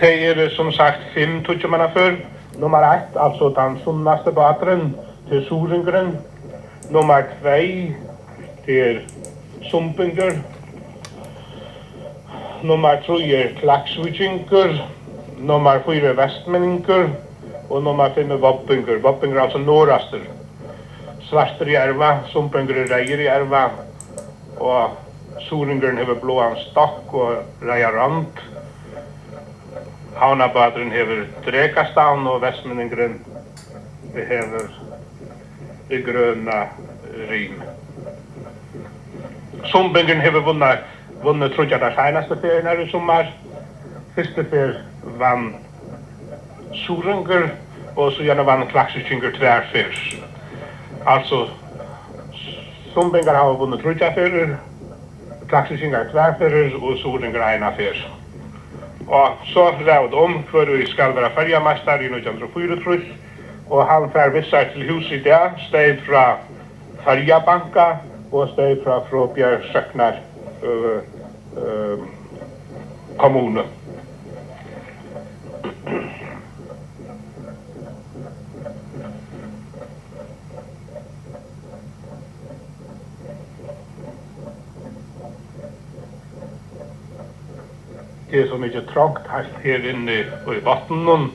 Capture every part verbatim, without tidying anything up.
Tey eru sum sagt fimm tíggju manna før. Nummar eitt, altso tann sunnasti báturin, tað er Suðuroyingurin. Nummar tvey, tað er Sumbingur. Nummar trý er Klaksvíkingur. Nummar fýra er Vestmenningur. Og nummar fimm er Vobbingur. Vobbingur er altso norðastur. Svartur í erva, Sumbingur er reyður í erva. Og Suðuroyingurin hevur bláan stokk og reyða rond. Havnarbáturin hevur drekastavn og Vestmenningurin hevur tað grøna rim. Sumbingurin hevur vunnið, vunnið tríggjar tær seinastu ferðirnar í summar. Fyrstu ferð vann Suðuroyingur, og síðani vann Klaksvíkingur tvær ferðir. Altso, Sumbingar hava vunnið tríggjar ferðir, Klaksvíkingar tvær ferðir og Suðuroyingur eina ferð. Og so ræðuligt um, hvør ið skal vera føroyameistari í nítjan hundrað og fýraogtrýss, og hann fær við sær til hús í dag, steig frá Føroyabanka og steig frá Froðbiar Sóknar, øh, øh, kommunu. Tað er so mikið trongt heilt her inni í botninum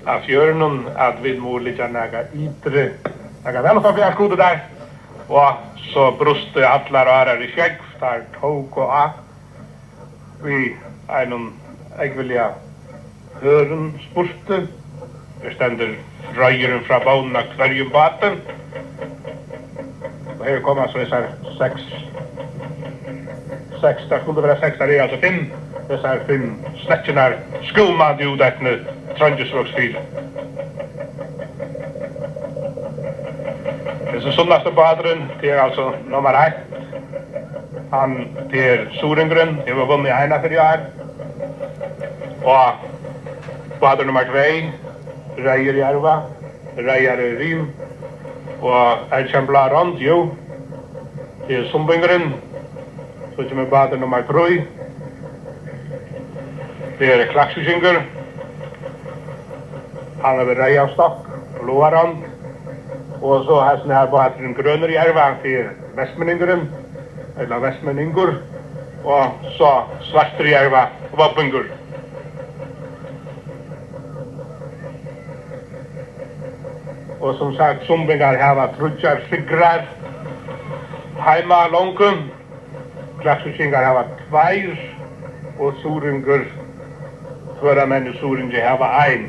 av fjørðinum, at vit mugu liggja nakað ytri, nakað væl upp á fjallskutu der. Og so brustu allar árar í sjógv, teir tóku á við einum ógvuliga hørðum spurti. Her stendur reyðurin frá bónum á hvørjum báti. Og her koma so hesar seks, seks, tað skuldu vera seks, tað eru altso fimm, hesar fimm snekkjurnar skúmandi út eftir Trongisvágsfirði. Hesin sunnasti báturin, tað er altso nummar eitt. Hann, tað er Suðuroyingurin, hevur vunnið eina ferð í ár. Og bátur nummar tvey, reyður í erva, reyðari rim. Og er ikki ein blá rond? Jú, tað er Sumbingurin. So kemur bátur nummar trý. Tað er Klaksvíkingur. Hann hevur reyðan stokk, bláa rond. Og so hesin her báturin grønur í erva, tað er Vestmenningurin, ella Vestmenningur. Og so svartur í erva, Vobbingur. Og sum sagt, Sumbingar hava tríggjar sigrar heima longu. Klaksvíkingar hava tveir, og Suðuroyingur, føroyamenn í Suðuroyingi hava ein.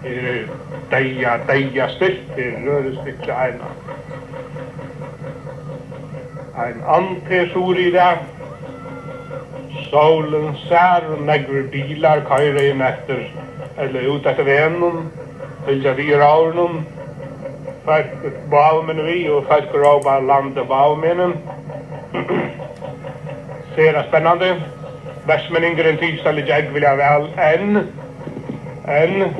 Her er deyða, deyða stilt, her rørist ikki ein, ein andi suður í dag. Sólin sær, og nógvir bilar koyra inn eftir, ella út eftir vegnum, fylgja við róðrinum. Fólk báðumegin við, og fólk rópa landið báðumegin. Sera spennandi. Vestmenningurin tykist at liggja ógvuliga væl enn. Enn.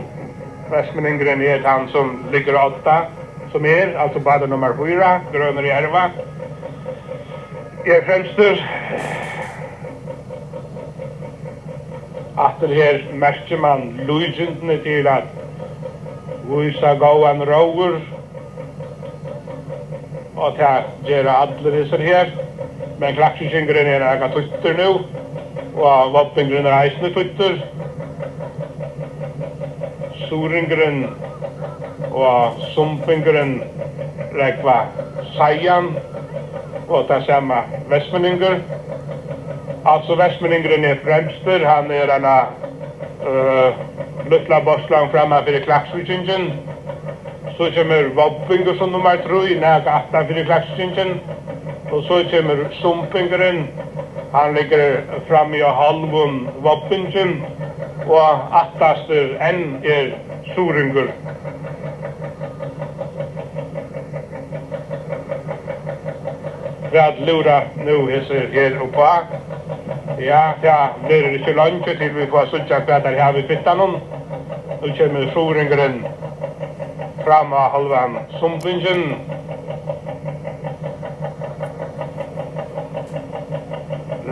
Vestmenningurin er tann, sum liggur á odda, sum er, altso bátur nummar fýra, grønur í erva, er fremstur. Aftur her merkir mann líkindini til at vísa góðan róður. Og tað gera allir hesir her. Men Klaksvíkingurin er nakað týddur nú, og Vobbingurin er eisini týddur. Suðuroyingurin og Sumbingurin rógva seiðan, og tað sama Vestmenningur. Altso, Vestmenningurin er fremstur, hann er eina, øh, lítla boslan framman fyri Klaksvíkingin. So kemur Vobbingur sum nummar trý, nakað aftan fyri Klaksvíkingin. Og so kemur Sumbingurin, hann liggur frammi á hálvum Vobbingin, og aftastur enn er Suðuroyingur. Hvat lúra nú hesir her uppá? Ja, tað verður ikki leingi til vit fáa síggja, hvat teir hava í kvittanum. Nú kemur Suðuroyingurin fram á hálvan Sumbingin.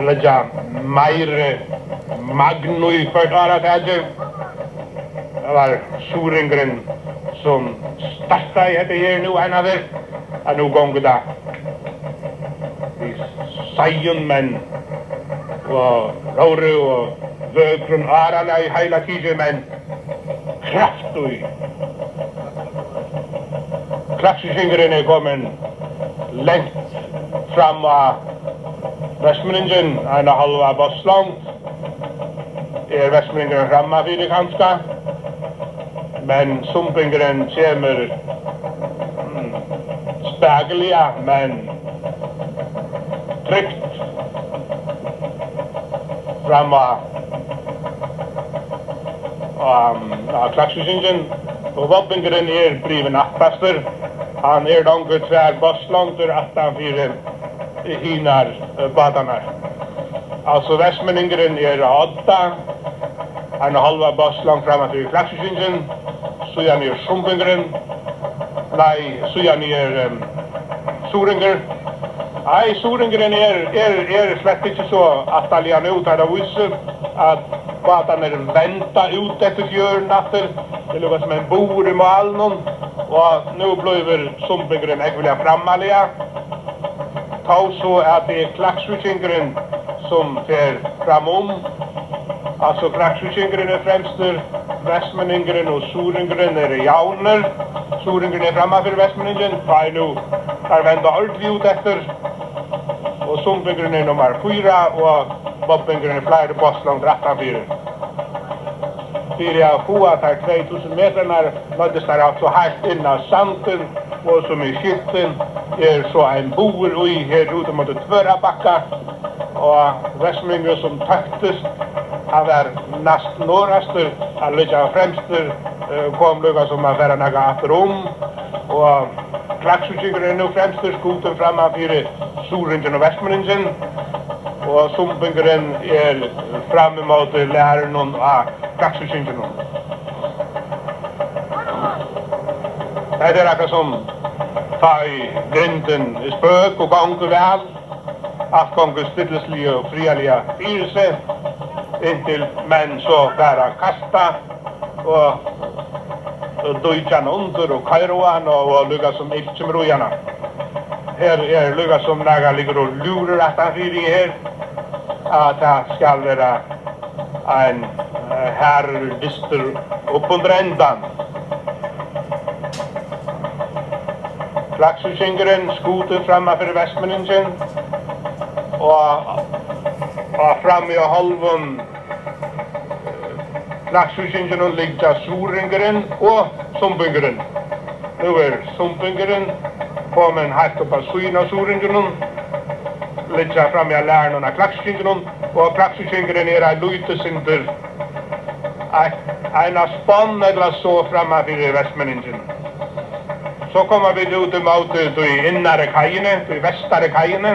leggja meiri magn í hvørt áratak. Tað var Suðuroyingurin, sum startaði hetta her nú einaferð, at nú gongur tað við seiðum, men og róðri og vøkrum áralag í heila tikið, men kraft í. Klaksvíkingurin er komin langt fram á Vestmanningin, eina hálva bátslongd er Vestmanningurin frammanfyri kanska, men Sumbingurin kemur, mm, spakuliga, men trygt fram á, á, á Klaksvíkingin, og Vobbingurin er blivin aftast. Hann er longu tvær bátslongdir aftan fyri hinar, eh, bátarnar. Altso, Vestmanningurin er á odda, eina hálva bátslongd framman fyri Klaksvíkingin, síðani er Sumbingurin, nei, síðani er, ehm, Suðuroyingur. Nei, Suðuroyingurin er, er, er slett ikki so aftarliga nú, tá tað vísir seg, at bátarnir venda út eftir fjøruna aftur. Tað er líka sum ein buður í málinum, og nú blívur Sumbingurin ógvuliga frammarliga. Tó so at tað er Klaksvíkingurin, sum fer framum. Altso, Klaksvíkingurin er fremstur, Vestmanningurin og Suðuroyingurin eru javnir. Suðuroyingurin er framman fyri Vestmanningin, tá ið nú teir venda ordiliga út eftir. Og Sumbingurin er nummar fýra, og Vobbingurin er fleiri bátslongdir aftanfyri. Fyri at fáa teir tvey túsund metrarnar noyddust teir altso heilt inn á sandin, og sum í skiltin er so ein buður í her út móti Tvørabakka, og Vestmanningur, sum tóktist at vera næst norðastur, at liggja fremstur, eh, kom líka sum at fara nakað aftur um, og Klaksvíkingur er nú fremstur, skutin framman fyri Suðuroyingin og Vestmanningin, og Sumbingurin er fram ímóti lærunum á Klaksvíkinginum. Hetta er akkurát sum tá ið grindin er spøk og gongur væl. Alt gongur stillisliga og friðarliga fyri seg, inntil menn so fara at kasta og, og dýkja hann undir og koyra á hann og, og líka sum ilt kemur í hana. Her er líka sum nakar liggur og lúrir aftan fyri her, at tað skal vera ein, eh, harður dystur upp undir endan. Klaksvíkingurin skutin framman fyri Vestmanningin, og, og frammi á hálvum Klaksvíkinginum liggja Suðuroyingurin og Sumbingurin. Nú er Sumbingurin komin heilt upp á síðuna á Suðuroyinginum, liggja frammi á lærunum á Klaksvíkinginum, og Klaksvíkingurin er eitt lítið sindur, ein, eina sponn ella so framman fyri Vestmanningin. So koma vit út ímóti tí innari kaiini, tí vestaru kaiini.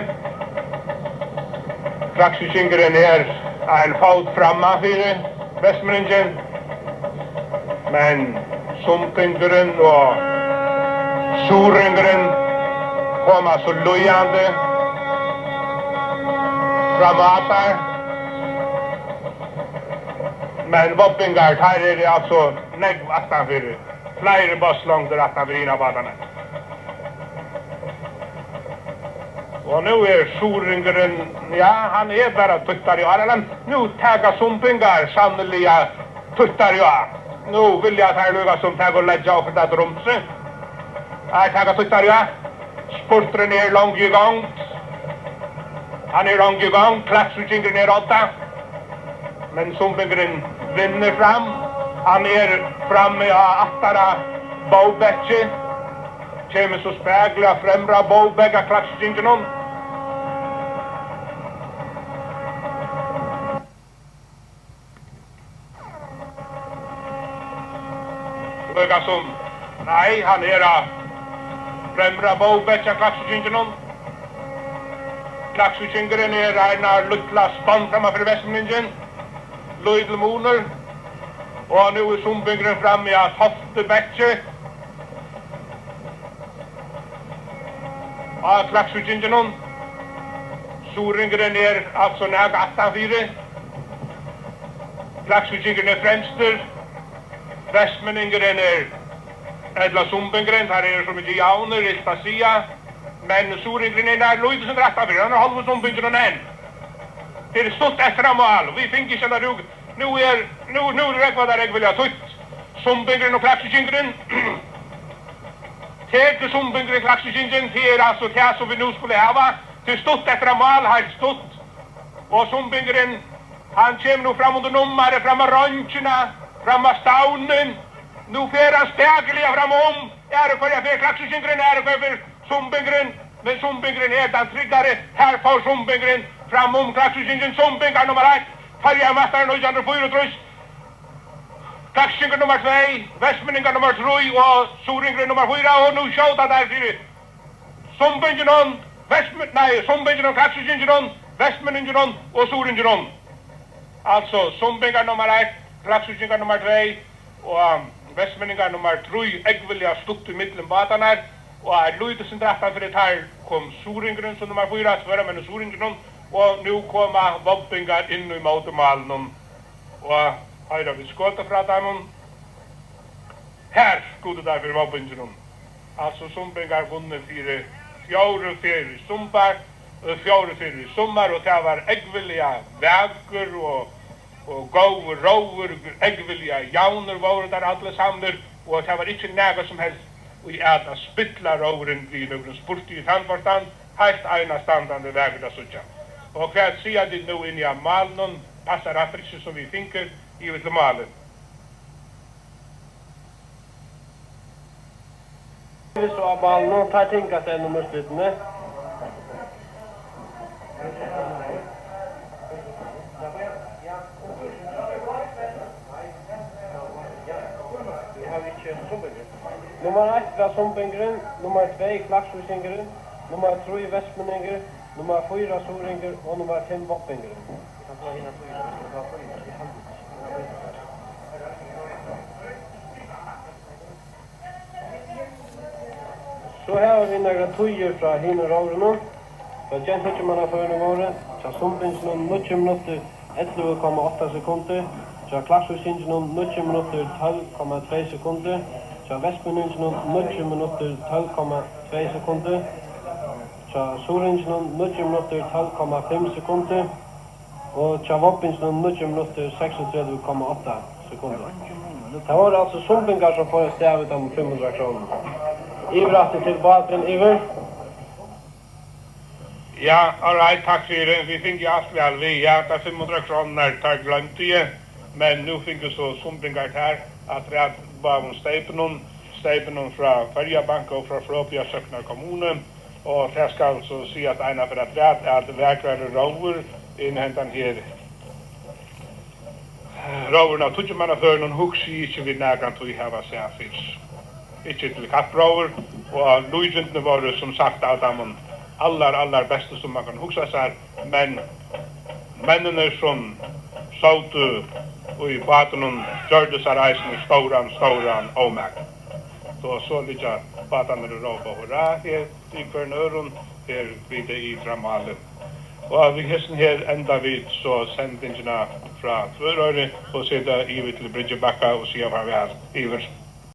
Klaksvíkingurin er ein fót framman fyri Vestmanningin, men Sumbingurin og Suðuroyingurin koma so líðandi fram á teir. Men Vobbingar, teir eru altso nógv aftanfyri, fleiri bátslongdir aftanfyri hinar bátarnar. Og nú er Suðuroyingurin, ja, hann er bara tuttari á, men nú taka Sumbingar sanniliga tuttari á. Nú vilja teir líka sum taka og leggja okkurt at rumsi. Teir taka tuttari á. Spurturin er longu í gongd. Hann er longu í gongd. Klaksvíkingurin er á odda. Men Sumbingurin vinnur fram. Hann er frammi á aftara bógbekki. Kemur so spakuliga fremra bógbekk á Klaksvíkinginum. Líka sum, nei, hann er á fremra bógbekki á Klaksvíkinginum. Klaksvíkingurin er eina lítla spann framman fyri Vestmanningin. Lítil munur. Og nú er Sumbingurin frammi á tólvtu bekki á Klaksvíkinginum. Suðuroyingurin er altso nakað aftanfyri. Klaksvíkingurin er fremstur. Vestmanningurin er, ella Sumbingurin, teir eru so mikið javnir, ilt at siga. Men Suðuroyingurin er nær lítið sindur aftanfyri, hann er hálvur Sumbingurin enn. Tað er stutt eftir á mál, og vit fingu ikki henda rúk. Nú er, nú, nú rógva teir ógvuliga títt. Sumbingurin og Klaksvíkingurin. Tekur Sumbingurin Klaksvíkingin, tað er altso tað sum vit nú skulu hava. Tað er stutt eftir á mál, heilt stutt. Og Sumbingurin, hann kemur nú fram undir nummarið, fram á rongina, fram á stavnin. Nú fer hann spakuliga fram um. Aðru hvørja fer Klaksvíkingurin, aðru hvørja fer Sumbingurin, men Sumbingurin er tann tryggari. Her fór Sumbingurin fram um Klaksvíkingin. Sumbingur nummar eitt, Føroyar meistarar nítjan hundrað og fýraogtrýss. Klaksvíkingur nummar tvey, Vestmanningar nummar trý og Suðuroyingurin nummar fýra. Og nú skjóta teir fyri Sumbinginum, Vestmi-, nei, Sumbinginum, Klaksvíkinginum, Vestmanninginum og Suðuroyinginum. Altso, Sumbingar nummar eitt, Klaksvíkingar nummar tvey og Vestmanningar nummar trý, ógvuliga stutt ímillum bátarnar, og eitt lítið sindur aftan fyri teir kom Suðuroyingurin sum nummar fýra, Tvøroyrarmenn og Suðuroyingurin, og nú koma Vombingar inn í móti málinum og hoyra vit skotið frá teimum. Her skutu teir fyri Vombinginum. Altso, Sumbingar vunnu fyri fjórðu ferð í summar, eh, fjórðu ferð í summar, og tað var ógvuliga vakur og, og góður róður, ógvuliga javnir vóru teir allir samlir, og tað var ikki nakað sum helst í at, at spilla róðurin við nøkrum spurti í tann forstand, heilt einastandandi vakurt at síggja. Og hvat siga tit nú inni á málinum? Passar aftur ikki sum vit fingu yvir til málið. Vit so á málinum, teir tingast enn um úrslitini. Nummar eitt var Sumbingurin, nummar tvey Klaksvíkingurin, nummar trý Vestmanningur, nummar fýra Suðuroyingur og nummar fimm Vombingurin. So hava vit nakrar tíðir frá hinum róðrinum. Frá gentlemannaførunum vóru hjá Sumbinginum níggju minuttir, ellivu komma átta sekundir, hjá Klaksvíkinginum níggju minuttir, tólv komma tvey sekundir, hjá Vestmanninginum níggju minuttir, tólv komma tvey sekundir, hjá Suðuroyinginum níggju minuttir, tólv komma fimm sekundir, og hjá Vombinginum níggju minuttir, seksogtretivu komma átta sekundir. Tað vóru altso Sumbingar, sum fóru avstað við teimum fimm hundrað krónum. Yvir aftur til bátin, yvir. Ja, all right, takk fyri. Vit fingu alt væl við. Ja, tær fimm hundrað krónurnar, tær gloymdi eg. Men nú fingu so Sumbingar tær afturat báðum steypunum, steypunum frá Føroya Banka og frá Froðbiar Sóknar kommunu. Og tað skal so sigast eina ferð afturat, at vakrari róður enn hendan her róðurin av tíggjumannaførunum hugsi eg ikki vit nakrantíð hava sæð fyrr. Ikki til kappróður, og líkindini vóru sum sagt av teimum allar, allar bestu, sum man kann hugsa sær, men menninir, sum sótu í bátunum, gjørdu sær eisini stóran, stóran ómak. So, so liggja bátarnir og rópa hurra her við hvørjum øðrum, her við tað ytra málið. Og við hesum her enda vit so sendingina frá Tvøroyri og seta yvir til Bryggjubakka og siga farvæl yvir.